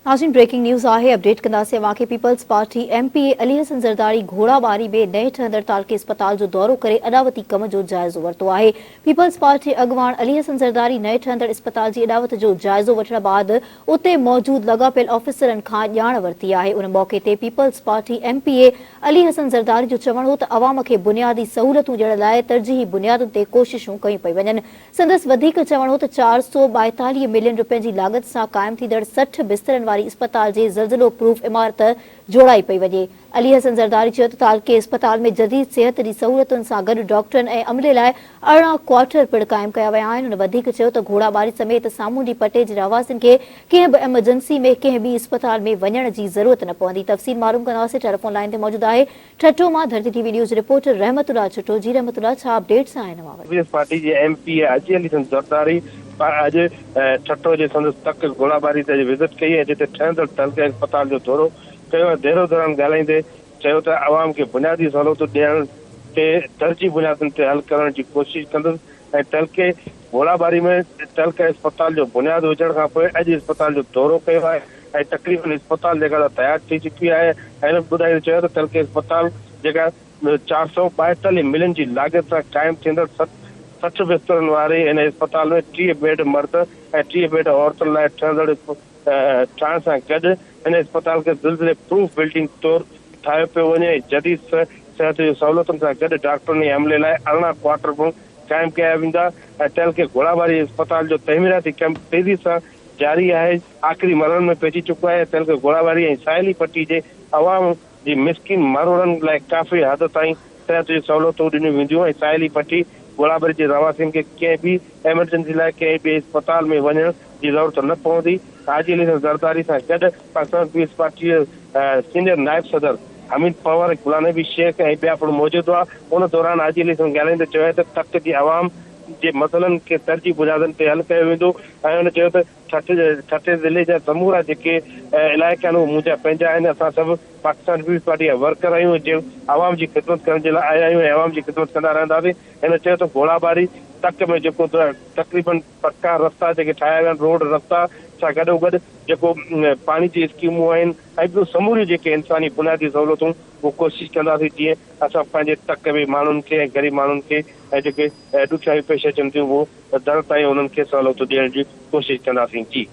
ناظرين breaking news آهي update ڪنداسين اوهان کي peoples party M P A Ali Hassan Zardari گهوڙا ٻاري ۾ نئين ٺهندڙ تعلقي اسپتال جو دورو ڪري اڏاوتي ڪم جو جائزو ورتو آهي پيپلز پارٽي اڳواڻ علي حسن زرداري نئين ٺهندڙ اسپتال جي اڏاوت جو جائزو وٺڻ بعد اتي موجود لاڳاپيل آفيسرن کان ڄاڻ ورتي آهي ان موقعي تي peoples party M P A Ali Hassan Zardari جو چوڻ هو ته عوام کي بنيادي سهولتون ڏيڻ لاء ترجيحي بنيادن تي ڪوششون ڪيون پيون وڃن سندس وڌيڪ چوڻ هو ته 442 ملين رپين جي لاڳت سان قائم ٿيندڙ 60 بسترن واري اسپتال جي زلزلو پروف عمارت جوڙائي پئي وڃي. علي حسن زرداري چيو ته تعلقي اسپتال ۾ جديد صحت جي سهولتن سان گڏ ڊاڪٽرن ۽ عملي لاء 18 ڪوارٽر پڻ قائم ڪيا ويا آهن. هن وڌيڪ چيو ته گهوڙا ٻاري سميت سامونڊي پٽي جي رهواسين کي ڪنهن به ايمرجنسي ۾ ڪنهن ٻي اسپتال ۾ وڃڻ جي ضرورت نه پوندي. تفصيل معلوم ڪنداسين ٽيليفون لائين تي موجود آهي ٺٽو مان ڌرتي ٽي وي نيوز رپورٽر رحمت الله ڇٽو جي رحمت الله ڇا اپڊيٽس آهن اوهان وٽ. پيپلز پارٽي جي ايم پي اي حاجي علي حسن زرداري اڄ ٺٽو جي سندس تڪ گهوڙاٻاري تي اڄ وزٽ ڪئي ۽ جتي ٺهندڙ تعلقه اسپتال جو دورو ڪيو ۽ ديرو دوران ڳالهائيندي چيو ته عوام کي بنيادي سهولتون ڏيڻ تي ترجيح بنيادن تي حل ڪرڻ جي ڪوشش ڪندس ۽ تعلقي گهوڙاٻاري ۾ تعلقه اسپتال جو بنياد وجهڻ کان پوء اڄ اسپتال جو دورو ڪيو آهي ۽ تقريبن اسپتال جيڪا سا تيار ٿي چڪي آهي ۽ هن ٻڌائيندي چيو ته تعلقي اسپتال جيڪا 442 ملين جي لاڳت سان قائم ٿيندڙ 60 بسترن واري هن اسپتال ۾ 30 بيڊ مرد ۽ 30 بيڊ عورتن لاء ٺهندڙ ٺاهڻ سان گڏ هن اسپتال کي زلزلي پروف بلڊنگ طور ٺاهيو پيو وڃي ۽ جديد صحت جي سهولتن سان گڏ ڊاڪٽرن ۽ عملي لاء 18 ڪوارٽر پڻ قائم ڪيا ويندا ۽ تعلقي گهوڙاٻاري اسپتال جو تعميراتي ڪم تيزي سان جاري آهي آخري مرحلن ۾ پهچي چڪو آهي تعلقي گهوڙاٻاري ۽ ساحلي پٽي جي عوام جي مسڪين ماروئڙن لاء ڪافي حد تائين صحت جون سهولتون ڏنيون وينديون ۽ ساحلي پٽي گهوڙاٻاري جي رهواسين کي ڪنهن به ايمرجنسي لاء ڪنهن ٻئي اسپتال ۾ وڃڻ جي ضرورت نه پوندي حاجي علي حسن زرداري سان گڏ پاڪستان پيپلز پارٽي جو سينيئر نائب صدر حميد پنهور، غلام نبي شيخ ۽ ٻيا پڻ موجود هئا. ان دوران حاجي علي حسن ڳالهائيندي چيو ته تڪ جي عوام جي مسئلن کي ترجيح بنيادن تي حل ڪيو ويندو ۽ هن چيو ته ٺٽي ضلعي جا سمورا جيڪي علائقا آهن اهي منهنجا پنهنجا آهن، اسان سڀ پاڪستان پيپلز پارٽي جا ورڪر آهيون ۽ عوام جي خدمت ڪرڻ جي لاء آيا آهيون ۽ عوام جي خدمت ڪندا رهنداسين. هن چيو ته گهوڙاٻاري تڪ ۾ جيڪو تقريبن پڪا رستا جيڪي ٺاهيا ويا آهن روڊ رستا سان گڏوگڏ جيڪو پاڻي جي اسڪيمون آهن ۽ ٻيون سموريون جيڪي انساني بنيادي سهولتون اهو ڪوشش ڪنداسين جيئن اسان پنهنجي تڪ ۾ ماڻهن کي ۽ غريب ماڻهن کي ۽ جيڪي ڏکيائيون پيش اچن ٿيون اهو در تائين انهن کي سهولتون ڏيڻ جي ڪوشش ڪنداسين جي.